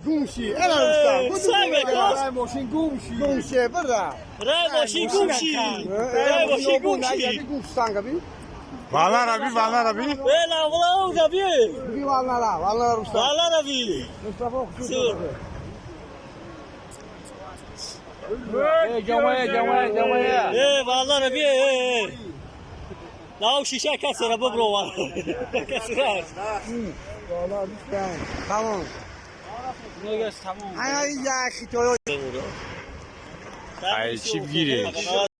恭喜，哎，三个恭喜，恭喜，不是？ 来，我先恭喜，来，我先恭喜。 三个比， Вала раби, вала раби. 哎，老不老这边？ 比完了啦，完了，完了那边。是。 哎，姜伟，姜伟，姜伟。 哎，完了那边，哎。老şişe kasıra bu bro var. Kasıra. tamam. 那个他们。 哎呀，去左右。 Ay, çift giriş.